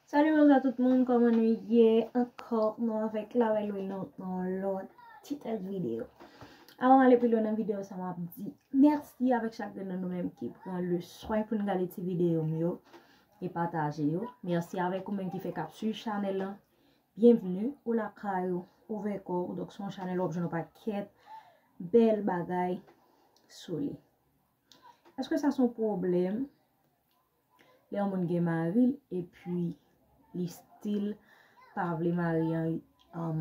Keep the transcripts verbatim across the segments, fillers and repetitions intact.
Salut, bonjour tout moun, kòman nou ye? Ankò, nou avèk Labelle Will nan yon lòt ti tèt videyo. Avan m ale pi lwen nan videyo sa, m ap di mèsi avèk chak grenn nan nou menm ki pran le swen pou n gade ti videyo m yo e pataje yo. Mèsi avèk ou menm ki fèk ap swiv chanèl lan. Byenvni, ou lakay ou, ouvè kò w, donk se yon chanèl w ap jwenn yon pakèt bèl bagay sou li. Èske sa se yon pwoblèm? Lè yon moun gen mari l epi li still pa vle mari an um,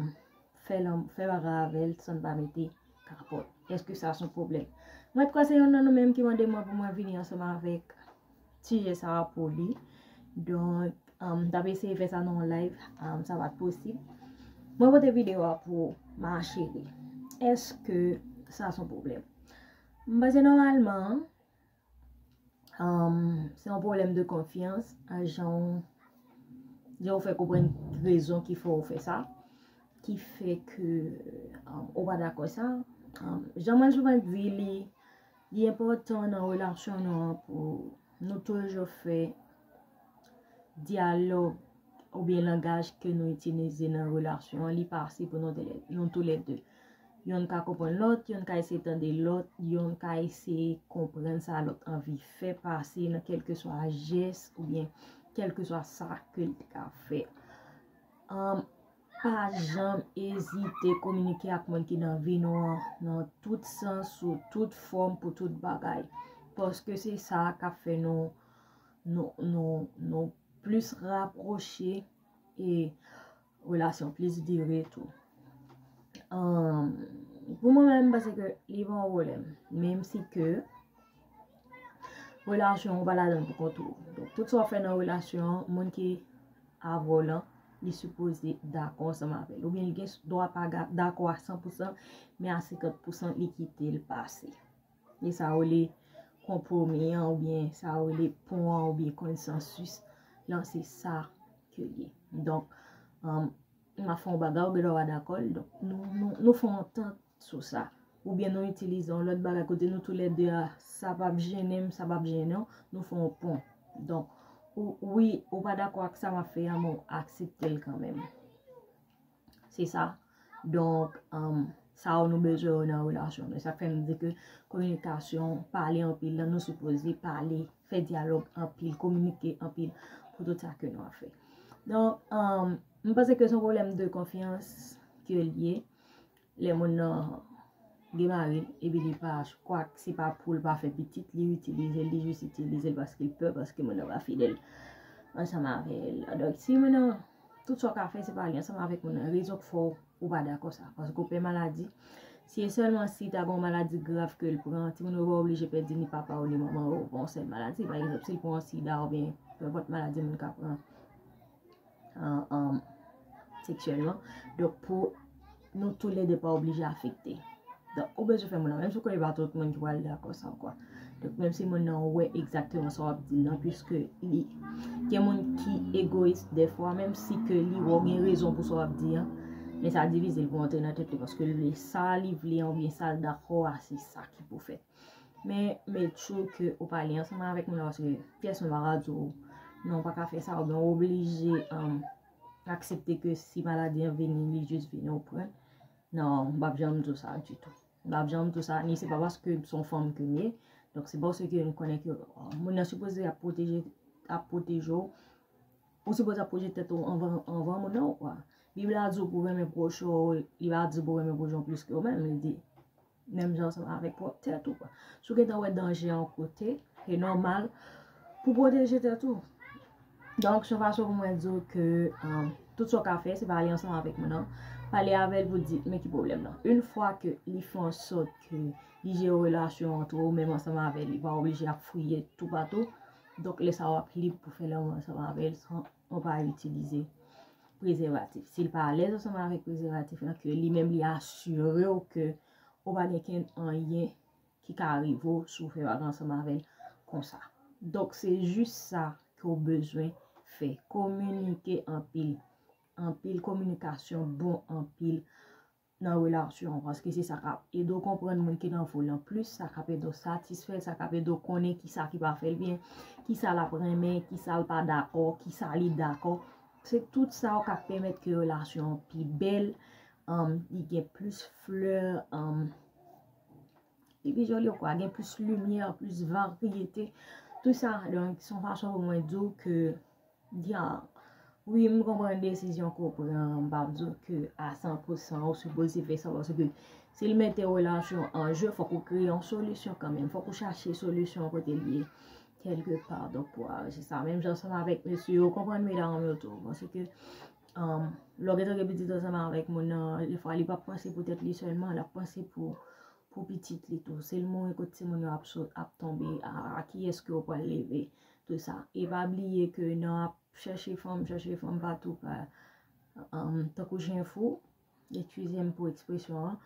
fè lanm fè bagay avè l san l pa mete kapòt. Èske sa se yon pwoblèm? Mwen kwè se youn nan nou menm ki mande mwen pou mwen vini ansanm avèk sijè sa a pou li. Donk, um, m t ap eseye fè sa nan yon live, um, sa pa t posib. Mwen pote videyo a pou mache li. Èske sa se yon pwoblèm? M panse nòmalman, um, se yon pwoblèm de konfyans, an jan w, jan w fè konprann rezon ki fè w fè sa, ki fè ke um, ou pa dakò sa. Um, jan mwen souvan di li, li enpòtan nan relasyon nou an pou nou toujou fè dyalòg oubyen langaj ke nou itilize nan relasyon an, li pase pou nou, nou toulède. Yonn ka konprann lòt, yonn ka eseye tande lòt, yonn ka eseye konprann sa lòt anvi fè pase nan kèlkeswa jès oubyen kèlkeswa sa ke l te ka fè. Um, pa janm ezite kominike ak moun ki nan vi nou an, nan tout sans, sou tout fòm, pou tout bagay. Paske se sa k ap fè nou, nou, nou, nou plis rapwoche e relasyon plis dire tou. Um, pou mwen menm, m panse ke li pa yon pwoblèm. Menm si ke relasyon ou pa ladan pou kont ou. Donk, tout sa w fè nan relasyon an, moun ki avè w lan, li sipoze dakò ansanm avè l. Oubyen li gen dwa pa dakò a san pousan, men a senkant pousan li kite l pase. E sa yo rele konpwomi an, oubyen sa yo rele pon an, oubyen konsansis lan, se sa ke l ye. Donk, um, m ap fè yon bagay, ou gen dwa pa dakò l, donk nou, nou, nou fè yon antant sou sa. Oubyen nou itilize yon lòt bagay kote nou toulède a, sa p ap jennen m, sa p ap jennen w, nou fè yon pon. Donk, ou, wi, ou pa dakò ak sa m ap fè a, men w aksepte l kanmenm. Se sa. Donk, um, sa yo nou bezwen yo nan relasyon nou. E sa k fè m di ke kominikasyon, pale anpil lan, nou sipoze pale, fè dyalòg anpil, kominike anpil pou tout sa ke nou ap fè. Donk, um, m panse ke se yon pwoblèm de konfyans ke l ye. Lè moun nan gen mari l, epi li pa, kwak se pa pou l pa fè pitit, li itilize l, li jis itilize l paske l pè, paske moun nan pa fidèl ansanm avè l. Donk, si moun nan, tout sa w ka fè, se pale ansanm avèk moun nan. Rezon k fè w ou pa dakò sa, paske w pè maladi. Si e sèlman si ta gen yon maladi grav ke l pran, timoun yo pa oblije pèdi ni papa yo ni manman yo pa yon sèl maladi. Pa egzanp, si l pran sida oubyen nenpòt maladi moun ka pran an, an, seksyèlman. Donk, pou nou toulède pa oblije afekte. Donk, ou bezwen fè moun nan, menm si w konnen pa tout moun ki pral dakò sa ou kwa. Donk, menm si moun nan wè egzakteman sa w ap di l lan, piske li gen moun ki egoyis dèfwa, menm si ke li wè w gen rezon pou sa w ap di an, men sa divize l pou antre nan tèt li, paske l vle sa li vle an, oubyen sa l dakò a, se sa ki pou fèt. Men, make sure ke ou pale ansanm avèk moun nan, paske pyès moun pa ka di w, non, w pa ka fè sa, oubyen w oblije, um, aksepte ke si maladi an vini, li jis vini, ou pran. Non, m p ap janm di w sa ditou. M p ap janm di w sa, ni se pa paske se yon fanm ke m ye. Donk, se paske m konnen ke, uh, moun nan sipoze ap pwoteje, ap pwoteje w. Ou sipoze ap pwoteje tèt ou anvan, anvan moun nan, ou kwa. Bib la di w pou renmen pwòch ou, li pa di w pou renmen pwòch ou plis ke ou menm, li di menm jan ansanm avèk pwòp tèt ou, kwa. Si w gentan wè danje a yon kote, se nòmal pou pwoteje tèt ou. Donk, se yon fason pou mwen di w ke, um, tout sa w ka fè, se pale ansanm avèk moun nan. Pale avè l pou di, men ki pwoblèm nan. Yon fwa ke li fè an sòt ke li jere relasyon ant ou menm ansanm avè l, li pa oblije ap fouye toupatou. Donk, lè sa a w ap lib pou fè lanmou ansanm avè l san ou pa itilize prezèvatif. Si l pa alèz ansanm avèk prezèvatif lan, ke li menm li asire w ke ou pa gen kenn anyen ki ka rive w si w fè bagay ansanm avè l konsa. Donk, se jis sa ke w bezwen fè. Kominike anpil. Anpil kominikasyon bon anpil nan relasyon an, paske se sa k ap ede w konprann moun ki nan vi w lan plis, sa k ap ede w satisfè l, sa k ap ede w konnen kisa ki pa fè l byen, kisa l ap renmen, kisa l pa dakò, kisa li dakò. Se tout sa yo k ap pèmèt ke relasyon an pi bèl, um, li gen plis flè, um, li pi joli, kwa, gen plis limyè, plis varyete. Tout sa, donk, se yon fason pou mwen di w ke, ya, wi, m konprann desizyon ke w pran, m p ap di w ke a san pou san ou sipoze fè sa, paske si l mete relasyon an je, fòk ou kreye yon solisyon kanmenm, fòk ou chache solisyon kote l ye. Kèlke pa, donk, pou arange sa. Menm jan ansanm avèk mesye yo, konprann medam yo tou. Paske, um, lè w gentan gen pitit ansanm avèk moun nan, defwa li p ap panse pou tèt li sèlman, l ap panse pou, pou pitit li tou. Se l mouri kote timoun yo ap sot, ap tonbe, a, a kiyès ke w pral leve, tou sa. E pa bliye ke nan ap chèche fanm, chèche fanm patou, pa, um, tankou jen fou, eskize m pou ekspresyon an,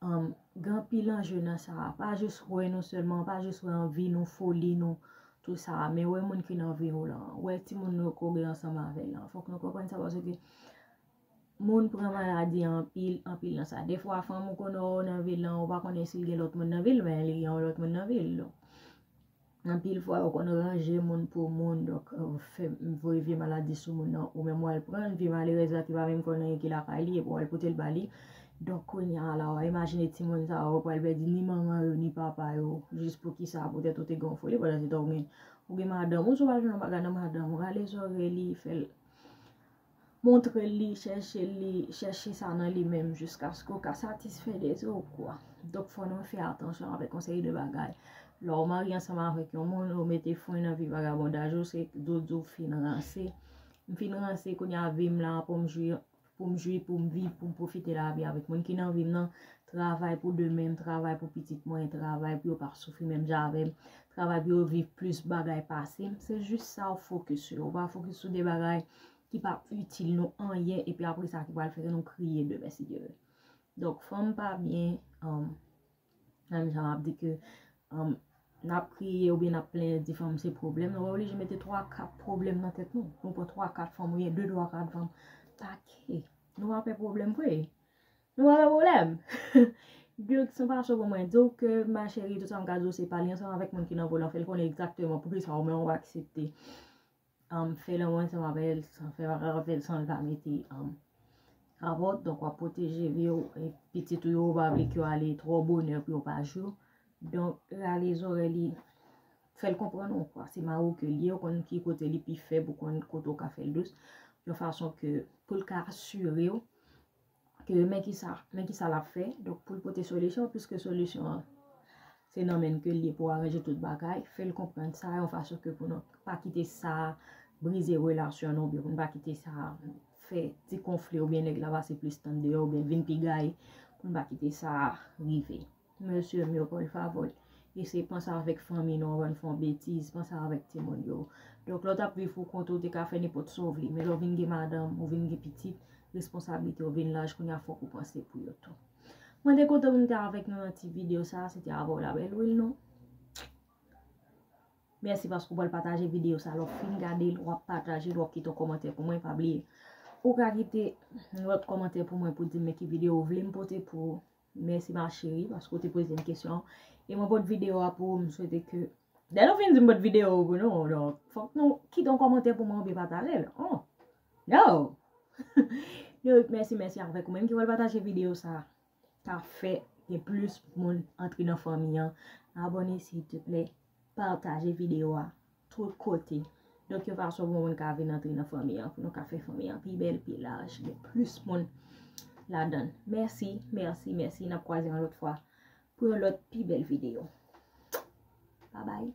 um, gen anpil anje nan sa a. Pa jis wè nou sèlman, pa jis wè anvi nou, foli nou, tou sa a, men wè moun ki nan vi w lan, wè timoun nou ke w gen ansanm avè l lan. Fòk nou konprann sa, paske moun pran maladi anpil, anpil nan sa. Defwa, fanm ou konn wè w nan vi l lan, ou pa konnen si l gen lòt moun nan vi l, men li gen yon lòt moun nan vi l. Donk, anpil fwa, yo konn ranje moun pou moun, donk, euh, fè, voye vye maladi sou moun nan, ou menm w al pran l, vye malerèz la ki pa menm konn anyen ki lakay li, epi w al pote l ba li. Donk, kounye a la, w imajine timoun sa yo pral pèdi ni manman yo, ni papa yo, jis poukisa, poutèt ou te gen yon foli, pandan se tan ou gen, ou gen madanm ou, si w pa jwenn yon bagay nan madanm ou, rale zòrèy li, fè l montre li, chèche li, chèche sa nan li menm jiskaske w ka satisfè dezi w, kwa. Donk, fò nou fè atansyon avèk yon seri de bagay. Lè w marye ansanm avèk yon moun, ou mete fren nan vi vagabondaj ou, se di w di w fin ranse. M fin ranse, kounye a vi m la, pou m jwi, pou m jwi, pou m viv, pou m pwofite lavi avèk moun ki nan vi m nan, travay pou demen m, travay pou pitit mwen, travay pou yo pa soufri menm jan avè m, travay pou yo viv plis bagay pase m. Se jis sa w fokis sou yo. Ou pa fokis sou de bagay ki p ap itil nou anyen, epi apre sa ki pral fè nou kriye demen, si Dye vle. Donk, fanm pa byen, um, menm jan m ap di ke, um, n ap kriye oubyen n ap plenyen di fanm se pwoblèm, nou pa oblije mete twa, kat pwoblèm nan tèt nou. Nou pran twa, kat fanm oubyen de, twa, kat fanm. Pa ke. Nou pa pè pwoblèm vre. Nou pa pè pwoblèm. Donk, se yon fason pou mwen di w ke, ma chérie, tout sa m ka di w, se pale ansanm avèk moun ki nan vo lan, fè l konnen egzakteman poukisa ou menm ou aksepte, um, fè lanmou ansanm avè l, san fè bagay avè l, san l pa mete, um, kapòt. Donk, w ap pwoteje vi w, e pitit ou yo, ou pa vle ke yo ale twò bonè pou yo pa jwi w. Donk, rale zòrèy li, fè l konprann ou, kwa. Se mari w ke l ye, ou konn ki kote li pi fèb, ou konn kote w ka fè l dous, yon fason ke, pou l ka asire w ke men kisa, men kisa l ap fè. Donk, pou l pote solisyon, piske solisyon an, se nan men l ke l ye pou aranje tout bagay, fè l konprann sa, yon fason ke pou nou pa kite sa brize relasyon nou, oubyen pou nou pa kite sa fè ti konfli, oubyen nèg la pase plis tan deyò, oubyen vin pi gay, pou nou pa kite sa rive. Mesye m yo, por favor, eseye panse avèk fanmi nou anvan n fè yon betiz, panse avèk timoun yo. Donk, lè w t ap viv pou kont ou, ou te ka fè nenpòt sa w vle, men lè w vin gen madanm, ou vin gen pitit, responsablite yo vin laj, kounye a fòk ou panse pou yo tou. Mwen te kontan pou m te avèk nou nan ti videyo sa, se te avè w Labelle Will non. Mèsi paske w pral pataje videyo sa, lè w fin gade l, w ap pataje l, w ap kite yon kòmantè pou mwen, pa bliye. Ou ka kite yon lòt kòmantè pou mwen pou di m men ki videyo w vle m pote pou ou. Mèsi ma chérie, paske w te poze m kesyon an. E mwen pote videyo a pou ou, m swete ke, lè nou fin di m pote videyo pou nou, donk, fòk nou kite yon kòmantè pou mwen oubyen pataje l. Oh, no! Donk, mèsi, mèsi avèk ou menm ki pral pataje videyo sa. Ka fè gen plis moun antre nan fanmi an. Abòne, silteplè. Pataje videyo a tout kote. Donk, yon fason pou moun ka vin antre nan fanmi an, pou nou ka fè fanmi an pi bèl, pi laj, gen plis moun ladan l. Mèsi, mèsi, mèsi. N ap kwaze yon lòt fwa pou yon lòt pi bèl videyo. Babay.